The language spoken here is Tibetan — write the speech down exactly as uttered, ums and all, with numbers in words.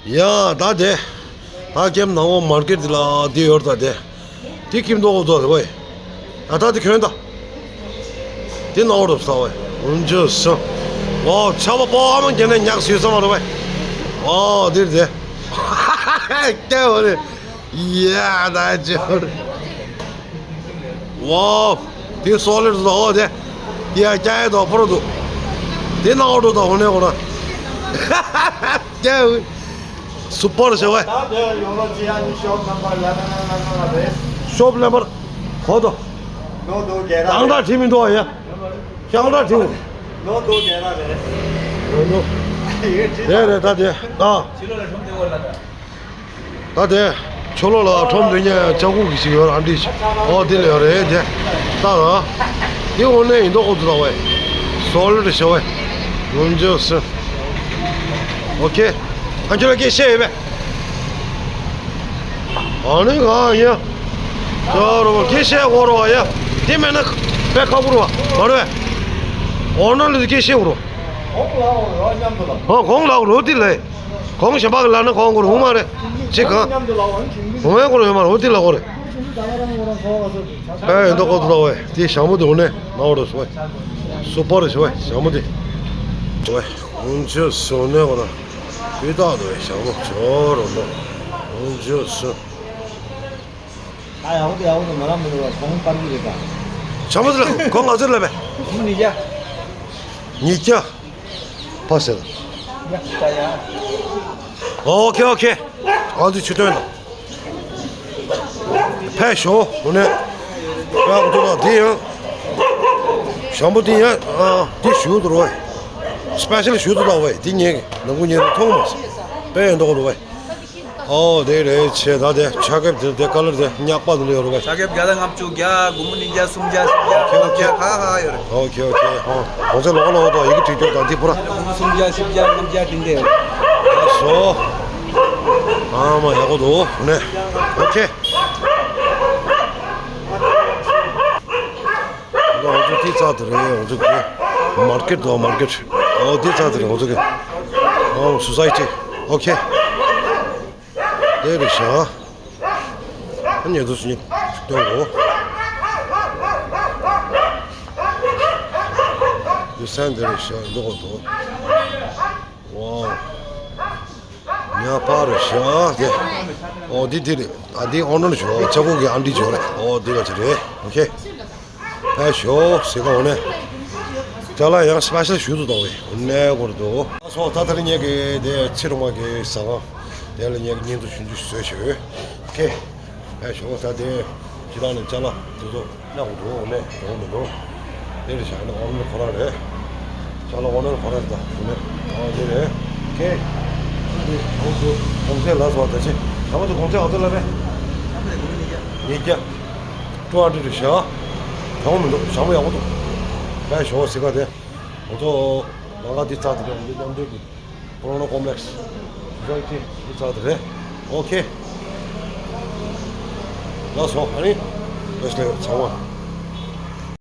ཡ་ད་དེ། ད་ཀེམ་ནང་འོ་མར་ཀེ་ཊི་ལ་དེ་ཡོད་ད་དེ། དེ་ཀིམ་ཏོག་འོ་ཏོ་རེད་བས། ཨ་ད་དེ་ཁྱོད་ད། དེ་ནང་འོ་རོབ་ས་བས། འོན་ཅོ་སོ། ཝའོ་ཆ་བ་པོ་ཨ་མ་རྒྱ་ནས་ཉག་སུས་ས་མ་རེད་བས། ཨོ་དེ་རེད་དེ། ཀྱ་འོ་རེད། ཡ་ད་ཅོ་རེད། ཝའོ། དེ་སོ་ལེར་འདུག་ཨོ་དེ། དེ་ཡ་ཀྱ་ཡ་དང་ཕོ་རོ་འདུག་དེ་ནང་འོ་རོ་དང་འོ་ནས་འོ་ན། ཀྱ་འོ། སུ་པར་བྱ་བས། ད་དེ་ཡོང་ལོ་ཅི་ཡང་ཤོབ་ནམ་པར་ལ་ན་ན་ན་ན་རེད། ཤོབ་ནམ་པར། གོ་དོ། ནོ་དོ་རྒྱལ་ར་ཤང་ཏ་ཁྲི་མི་འདུག་ཡ། ཤང་ཏ་ཁྲི། ནོ་དོ་རྒྱལ་ར་རེད། ནོ་དོ། ཡེ་ཁྲི་རེད་རེད་ད་དེ་ད། ཕྱི་ལོགས་ལ་ཁྲོམ་དེ་འོ་ལ་ད། ད་དེ། ཕྱི་ལོགས་ལ་ཁྲོམ་དེ་ཉལ་ལྕགས་ཁུག་གི་ཞིག་ཡོད་ར་འདི་ཞིག་ཨོ་དེ་ལ་ཡོད་རེད་དེ། ད་ད། དེ་འོ་ནས་ཡིན་མདོག་ཁོ་ཚོ་ལ་བས། སོ་ལེར་བྱ་བས། ཡོང་འཇོག་སུ། ཨོ་ཁེ། ཨ་ཁྱོད་ལ་སྐད་བཤད་ཡོད་པས། ཨ་ནི་གང་ཡིན། ཅོ་རོ་སྐད་བཤད་གོ་རོ་ཡ། དེ་མེད་ན་དཔེ་ཁག་པོ་རོ་མ་རེད་པས། འོ་ན་ལ་སྐད་བཤད་གོ་རོ། ཨོ་གོང་ལ་རོ་དེ་ལས། གོང་གཞན་པ་གི་ལ་ན་གོང་གོ་རོ་མ་རེད། ཅི་གང་། འོ་ཡ་གོ་རོ་ཡོད་མ་རེད་འོ་དེ་ལ་གོ་རེད། དཔེ་ཡོད་མདོག་ཁོ་ཚོ་ལ་བས། དེ་ཞྭ་མོ་དེ་འོ་ནས་ན་འོ་རོ་སོ་བས། སུ་པར་རེད་སོ་བས་ཞྭ་མོ་དེ། སོ་བས། འོ་ཅོ་སོ་ནས་གོ་ན། དེ་ལྟ་དུ་བས་ཞྭ་མོ་ཅོ་རོ་ལོ། འོ་ཅོ་སོ། ད་ཡག་པོ་ཡག་པོ་མ་རག་མི་འདུག་བ་གོང་སྤར་གི་རེད་ད། ཞྭ་མོ་དེ་ལ་གོང་ག་ཚོད་ལ་བས། ཉིས་བརྒྱ། ཉིས་བརྒྱ། ཕ་ཟེར། ཡ་ད་ཡ། ཨོ་ཁེ་ཨོ་ཁེ། ཨ་ཙི་ཆུ་སྟོན་དང་། ཕེབས་ཤོག་འོ་ནས། ཡག་པོ་འདུག་ལ་དེ་ཡང་། ཞྭ་མོ་དེ་ཡང་ཨ་དེ་ཞུ་འདུག་རོ། སི་པེ་ཤལ་ཞུ་འདུག་ལ་བས་དེ་ཉན་གི་ནང་ཁུ་ཉན་མཐོང་མ་སོང་། དཔེ་ཡོད་མདོག་འདུག་བས། ཨོ་དེ་རེད་ཆེ་ད་དེ་ཆ་ཁེབས་དེ་དེ་ཀ་ལར་དེ་ཉག་པ་དེ་ལ་ཡོད་རོ་བས། ཆ་ཁེབས་བརྒྱ་དང་ལྔ་བཅུ་བརྒྱ་དགུ་མོ་ཉིས་བརྒྱ་སུམ་བརྒྱ་བཞི་བརྒྱ་ལྔ་བརྒྱ་ཁ་ཁ་ཡོད་རེད། ཨོ་ཁེ་ཨོ་ཁེ་ཨོ། གོང་ཚད་ལོག་ལོག་དང་ཡི་གེ་བྲིས་རྒྱུ་དང་འདི་པུ་ར། སུམ་བརྒྱ་བཞི་བརྒྱ་ལྔ་བརྒྱ་དེ་འདྲ་ཡོད། ཨ་སོ། ཨ་མ་ཡག་པོ་འདུག་ནས། ཨོ་ཁེ། ང་ཚོ་དེ་རྩ་དེ་རེད་ང་ཚོ་གི་མར་ཀེ་ཊི་དང་མར་ཀེ་ཊི། ཨོ་དེ་རྩ་དེ་རེད་ང་ཚོ་གི་ཨོ་སོ་སའི་ཊི། ཨོ་ཁེ། དེ་རེད་ཤག་ཉེ་དུ་སུ་ཉིད་སྟོན་གོ། དེ་སན་དེ་རེད་ཤག་འདུག་གོ་འདུག་ཝའོ། ཉག་པ་རེད་ཤག་དེ། ཨོ་འདི་འདི་རེད། ཨ་འདི་ཨོ་ནར་ཞོ་ཅ་ཀུ་གི་ཨན་ཏི་ཞོ་རེད། ཨོ་འདི་ག་ཅི་རེད། ཨོ་ཁེ། ཨ་ཞོ་ཟེར་ག་འོ་ནས། ཅ་ལག་ཡང་སི་པེ་ཤལ་ཞུ་དུ་གཏོང་བས་འོ་ནས་གོ་རེད་དོ། ཨ་སོ་ད་ད་རིང་ངེད་ཀྱི་དེ་ཕྱི་རུ་མ་གི་ཟ་ཁང་དེ་ལ་ངེད་ཀྱི་བརྙན་ཐུང་ཞུ་རྒྱུ་བཟོས་ཞུ། ཨོ་ཁེ། ཨ་ཞོ་ད་དེ་ཕྱི་ལ་ནས་ཅ་ལག་དེ་ཚོ། ལ་འོ་འགྲོ་འོ་ནས་འགྲོ་མི་འགྲོ། དེ་རེད་བཞག་ན་ཨོ་ནི་ཁོ་རང་རེད། ཅ་ལག་ཨོ་ནི་ཁོ་རང་རེད་ད་འོ་ནས་ཨོ་དེ་རེད། ཁེ། འདི་གོང་ཚད་ལ་སོགས་ད་ཆེ། ད་བ་དུ་གོང་ཚད་ཨོ་ཚོད་ལ་རེད། ཉིས་བརྒྱ། ཀྲོ་ཨ་འདྲི་རེད་བཞག་ད་འོ་མི་འགྲོ་ཞག་མོ་ཡག་པོ་འདུག་ད་ཞོག་ཟི་ཀ་དེ། ཨོ་ཚོ། ལ་ང་འདི་རྩ་དེ་རེད་འོ་འདི་མཉམ་འདོད་ཀྱི། Corona Complex། Society་འདི་རྩ་དེ་རེད། ཨོ་ཁེ། ལ་སོགས་ཨ་ནི། བེས་ལེ་ཚང་མ།